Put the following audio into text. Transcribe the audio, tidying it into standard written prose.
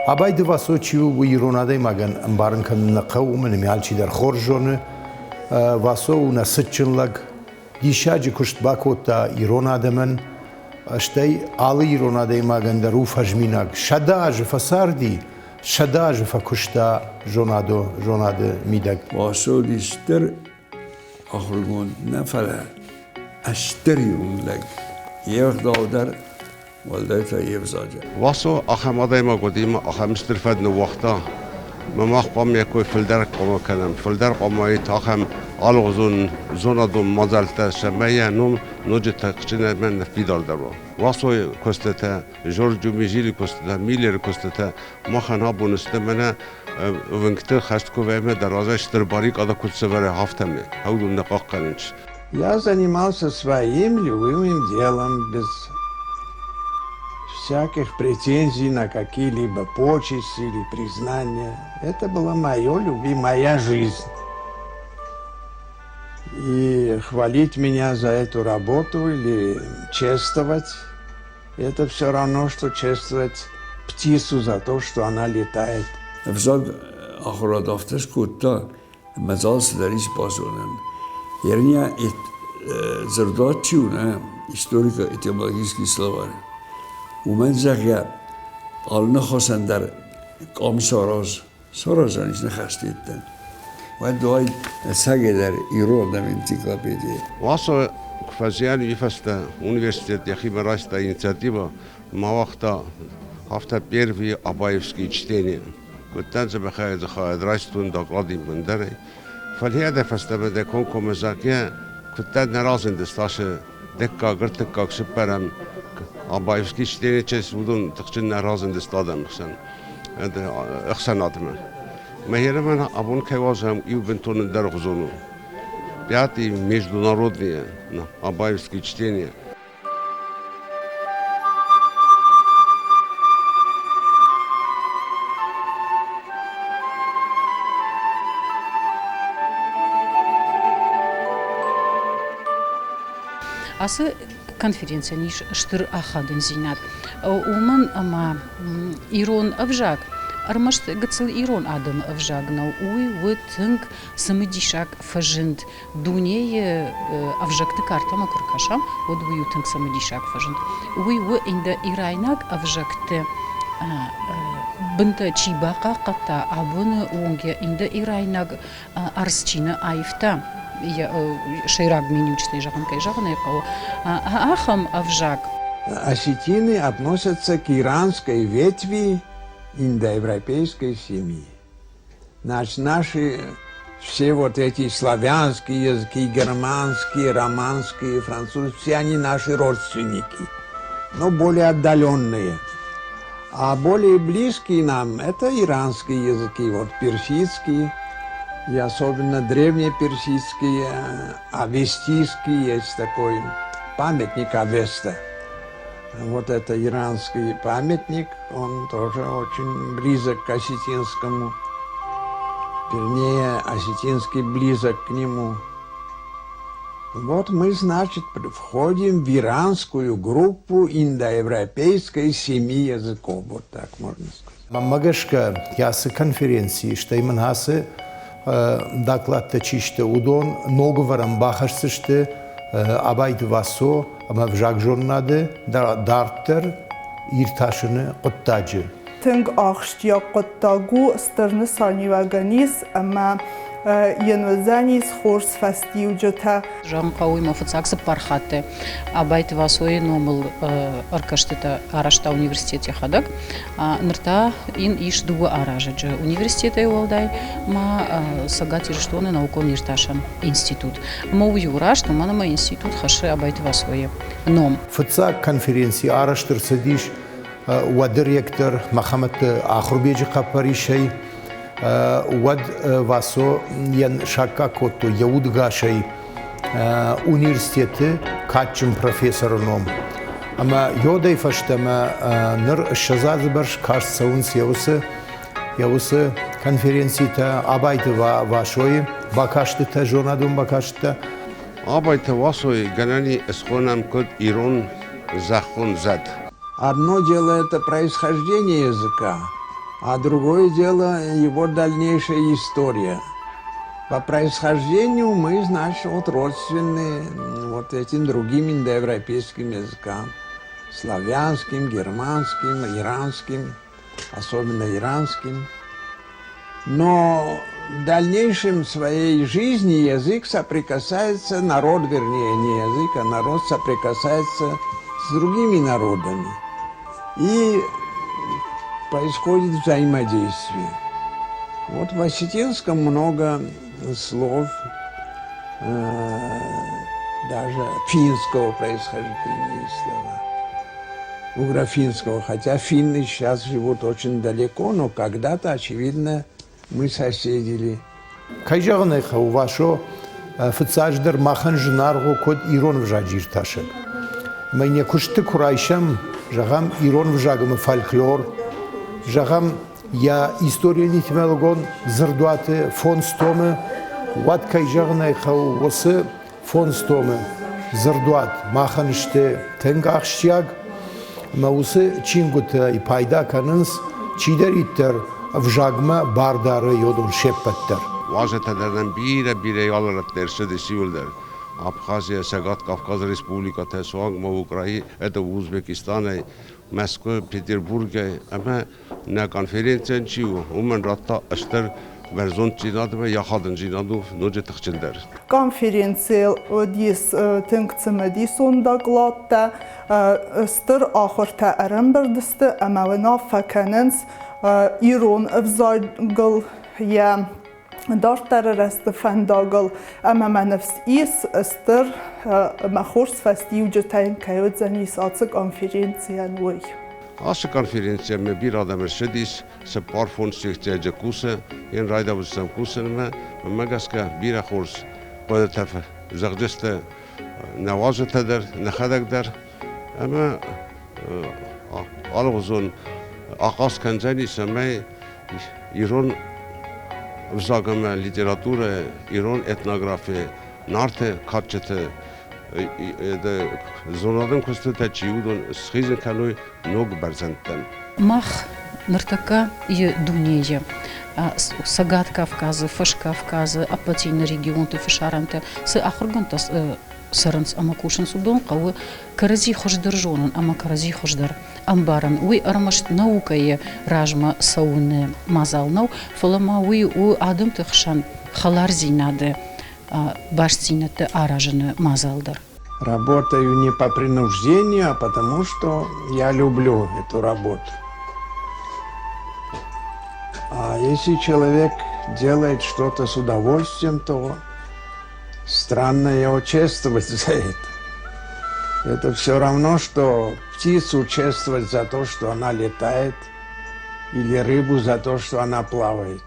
Абайты Васо чи у, уый ирон адӕймагӕн ӕмбарын кӕнын нӕ хъӕуы, уымӕн ӕмӕ алчидӕр хорз зоны. Васо у нӕ цытджын лӕг, диссаджы куыст бакодта ирон адӕмӕн, стӕй алы ирон адӕймагӕн дӕр у фӕзминаг. 100 азы фӕцарди, 100 азы фӕкуыста зонадо, зонады мидӕг. Васо уыди стыр ахуыргонд нӕ, фӕлӕ стыр ирон лӕг. Йе гъдау дӕр уӕлдай та йе взаджы. Васо ахӕм адӕймаг уыди ӕмӕ ахӕм стыр фӕд ныууагъта, ӕмӕ мах хъуамӕ йӕ кой фылдӕр хъуамӕ кӕнӕм, фылдӕр хъуамӕ уаид ахӕм алыгъуызон зонадон мадзӕлттӕ, цӕмӕй йӕ ном ноджы тыхджын ӕмӕ ныффидардӕр уа. Васойы куыстытӕ, Жорж Дюмезилы куыстытӕ, Миллеры куыстытӕ махӕн абон сты мӕнӕ уынгты хӕст куы вӕййы дӕ разӕй стыр баррикада куыд сӕвӕры, афтӕмӕй. Уыдон нӕ хъахъхъӕнынц. Я занимался своим любимым делом без всяких претензий на какие-либо почести или признания. Это была моя любимая жизнь. И хвалить меня за эту работу или чествовать, это все равно, что чествовать птицу за то, что она летает. Ӕвзаг ахуырад афтӕ скодта, ӕмӕ дзы алцыдӕр ис базонӕн. Ерня дзырдуат чи у, нӕ, историко-этимологический словарь, уымӕн, зӕгъгӕ, алы ныхасӕн дӕр къам сараз, саразӕн ис ныхӕстӕ. Уӕд уай ӕцӕгӕйдӕр ирон адӕмы энциклопедийы. Васо куы фӕзиан, уый фӕстӕ университет йӕхимӕ райста инициативӕ ӕмӕ ауагъта афтӕ первые Абаевские чтения. Куыддӕр дзӕбӕхӕй дзыхӕй райстон доклади бындӕрӕй. Фӕлӕ дӕ фӕстӕмӕ дӕ комкоммӕ зӕгъгӕ, куыддӕр нӕ разындысты ацы дыккаг, ӕртыккаг, цыппӕрӕм Абаевский чтение честь, уыдон тыхджын нӕ разындысты адӕмы хсӕн, ӕхсӕнадмӕ. Мӕ ерӕмӕн абон кӕй уадзӕм, иу бынтон ӕндӕргъуызон у. Пятый международные Абаевские чтения. Ацы конференцийӕн ис стыр ахадындзинад, уымӕн ӕмӕ ирон ӕвзаг ӕрмӕст гыццыл ирон адӕмы ӕвзаг нӕу, уый у тынг цымыдисаг фӕзынд дунейы ӕвзӕгты картӕмӕ куы ркӕсӕм, уӕд уый у тынг цымыдисаг фӕзынд. Уый у индоирайнаг ӕвзӕгты бынтӕ чи бахъахъхъӕдта, абоны онг йӕ индоирайнаг ӕрдз чи нӕ аивта, йӕ сӕйраг миниуджытӕй зӕгъын кӕй зӕгъын ӕй хъӕуы, ахӕм ӕвзаг. Осетины относятся к иранской ветви индоевропейской семьи. Значит, наши все вот эти славянские языки, германские, романские, французские, все они наши родственники, но более отдаленные. А более близкие нам это иранские языки, вот персидские, и особенно древнеперсидские, авестийские, есть такой памятник Авеста. Вот это иранский памятник, он тоже очень близок к осетинскому. Вернее, осетинский близок к нему. Вот мы, значит, входим в иранскую группу индоевропейской семьи языков, вот так можно сказать. Мӕнмӕ гӕсгӕ, ацы конференцийы, стӕй мын ацы докладтӕ чи сты, уыдон ног ӕвӕрӕн бахӕсдзысты Абайты Васо ӕмӕ ӕвзагзонынады дарддӕр иртасыны хъуыддаджы. Тынг ахсджиаг хъуыддаг у, стыр нысаниуӕгӕн ис ӕмӕ йын уыдзӕнис хорз фӕстиуджытӕ. Зӕгъын хъӕуы, ма фыццаг цыппар хатты Абайты Васойы номыл ӕркастытӕ арӕзта университет йӕхӕдӕг. Ныр та йын ис дыууӕ аразӕджы университетӕй уӕлдай ма Цӕгат Ирыстоны наукон-иртасӕн институт. Ӕмӕ уый у раст, уымӕн ӕмӕ институт хӕссы Абайты Васойы ном. Фыццаг конференци арӕзт ӕрцыдис уӕды ректор Мӕхӕмӕтты Ахуырбеджы хъӕппӕрисӕй. Уӕд Васо йӕн саккаг кодтой йӕ удгасӕй университеты кадджын профессоры ном. Ӕмӕ йодӕй фӕстӕмӕ ныр 20 азы бӕрц каст цӕуынц йӕ уыцы конференцитӕ, Абайты Васойы бакастытӕ, зонадон бакастытӕ. Абайты Васойы гӕнӕн исхонӕм куыд ирон зӕххон зӕд. Одно дело это происхождение языка. А другое дело его дальнейшая история. По происхождению мы, значит, вот родственные вот этим другим индоевропейским языкам. Славянским, германским, иранским, особенно иранским. Но в дальнейшем своей жизни язык соприкасается, народ, вернее, не язык, а народ соприкасается с другими народами. И происходит взаимодействие. Вот в осетинском много слов, даже финского происхождения слова, угрофинского, хотя финны сейчас живут очень далеко, но когда-то, очевидно, мы соседили. Кӕй зӕгъын ӕй хъӕуы, Васо фыццаджыдӕр махӕн зынаргъ у куыд ирон ӕвзаджы иртасӕг. Ӕмӕ йын йӕ куысты куы райсӕм, зӕгъӕм, ирон ӕвзаг ӕмӕ фольклор, зӕгъӕм, йӕ историон-этимологон дзырдуаты фондз томы, уӕд, кӕй зӕгъын ӕй хъӕуы, уыцы фондз томы дзырдуат махӕн сты тынг ахсджиаг, ӕмӕ уыцы чингуытӕй пайда кӕнынц чидӕриддӕр ӕвзагмӕ бар дары йодон се ппӕт дӕр. Уазӕтӕ дӕр нӕм бирӕ-бирӕ алы рӕтты ӕрцыдис иуылдӕр. Абхазийӕ, Цӕгат Кавказы республикӕтӕ, суанг ма Украи, это Узбекистанӕй, Мӕскуы, Петербургӕй ӕмӕ нӕ конференцийӕн чи у, уымӕн радта стыр бӕрзонддзинадмӕ йӕ ахадындзинад у ноджы тыхджындӕр. Конференцийыл уыдис тынг цымыдисон докладтӕ, стыр ахуыртӕ ӕрӕмбырд сты ӕмӕ уынаффӕ кӕнынц ирон ӕвзагыл йӕ дарддӕры рӕзты фӕндагыл ӕмӕ мӕ ныфс ис, стыр ӕмӕ хорз фӕстиуджытӕ йын кӕй уыдзӕнис ацы конференцийӕн, уый. Ацы конференцийӕ бирӕ адӕм ссыдис, цыппар фондз секцийӕ кусы, йын райдауыдзӕн кусынмӕ, мӕнмӕ гӕсгӕ бирӕ хорз хъуыдытӕ зӕгъдзысты нӕ уазджытӕ дӕр, нӕхӕдӕг дӕр ӕмӕ алыгъуызон ахъаз кӕндзӕни, цӕмӕй ирон ӕвзаг ӕмӕ литературӕ, ирон этнографи, Нарты кадджыты зонадон куыстытӕ чи уыдон схизын кӕной ног бӕрзӕндтӕм. Мах ныртӕккӕ дунейы Цӕгат Кавказы, Фӕскавказы, ӕппӕт иннӕ регионты фӕсарӕнты цы ахуыргӕндтӕ цӕрынц ӕмӕ кусынц, уыдон хъӕуы кӕрӕдзи хуыздӕр зонын ӕмӕ кӕрӕдзи хуыздӕр ӕмбарын. Уый ӕрмӕст наукӕйы размӕ цӕуыны мадзал нӕу, фӕлӕ ма уый у адӕмты хсӕн хӕлардзинады бастдзинӕдтӕ аразыны мадзал дӕр. Работаю не по принуждению, а потому что я люблю эту работу. А если человек делает что-то с удовольствием, то странно его чествовать за это. Это все равно, что птицу чествовать за то, что она летает, или рыбу за то, что она плавает.